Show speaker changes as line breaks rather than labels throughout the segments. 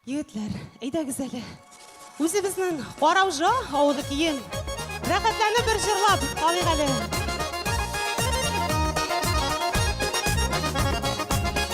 Егетләр, әйдәгез әле. Үзебезнең Караужа авылы көен рәхәтләнеп бер җырлап алыйк әле.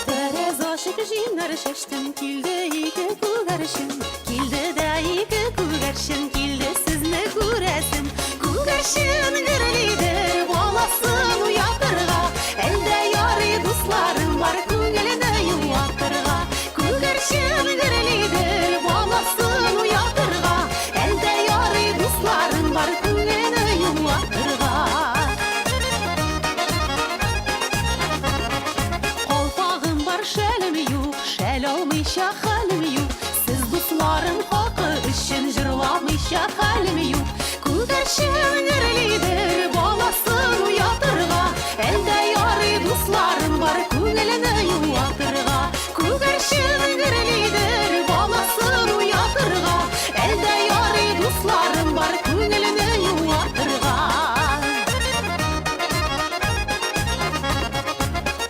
Тәрәз ачып җимнәр чәчтем, килде ике күгәрчен. Килде дә ике күгәрчен, килде сезне күрәсем. Күгәрчен гөрлидер, баласын уятырга. Әлдә ярый дусларым бар, күңелне юатырга. Күгәрчен гөрлидер, баласын уятырга. Әлдә ярый дусларым бар, күңелне юатырга. Калфагым бар, шәлем юк, шәл алмыйча хәлем юк. Сез дусларым хакы өчен җырламыйча хәлем юк. Күгәрчен гөрлидер, баласын уятырга. Әлдә ярый дусларым бар, күңелне юатырга. Күгәрчен гөрлидер, баласын уятырга. Әлдә ярый дусларым бар, күңелне юатырга.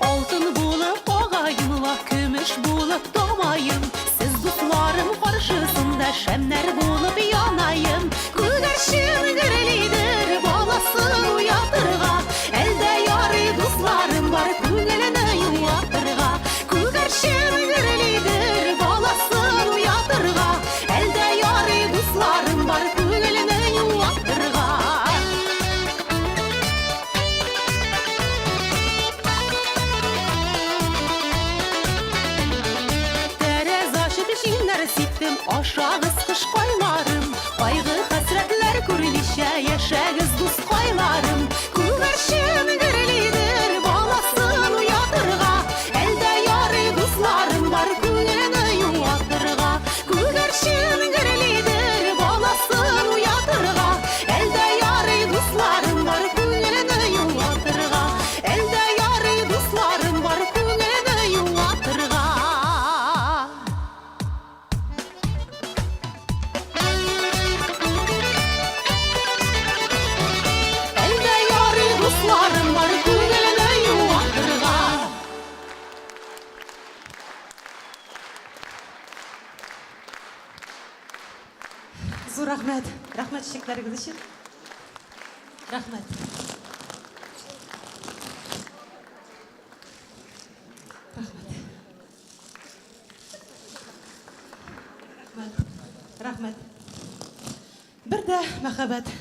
Алтын булып агаем ла, көмеш булып тамаем. Сез дусларым каршысында шәмнәр булып янаем. Күгәрчен гөрлидер, баласын уятырга. Әлдә ярый дусларым бар, күңелне юатырга. Күгәрчен гөрлидер, баласын уятырга. Әлдә ярый дусларым бар, күңелне юатырга. Тәрәз ачып җимнәр сиптем, ашагыз кышкайларым. Кайгы хәсрәтләр күрмичә яшәгез, дускайларым. Күгәрчен гөрлидер, баласын уятырга. Әлдә ярый дусларым бар, күңелне юатырга. Күгәрчен гөрлидер, баласын уятырга. Әлдә ярый дусларым бар, күңелне юатырга. Әлдә ярый дусларым бар, күңелне юатырга. Әлдә ярый дусларым бар, күңелне юатырга. Зур рәхмәт. Рәхмәт чәчәкләрегез өчен. Рәхмәт. Рәхмәт. Рәхмәт. Рәхмәт. Бер дә мәхәббәт.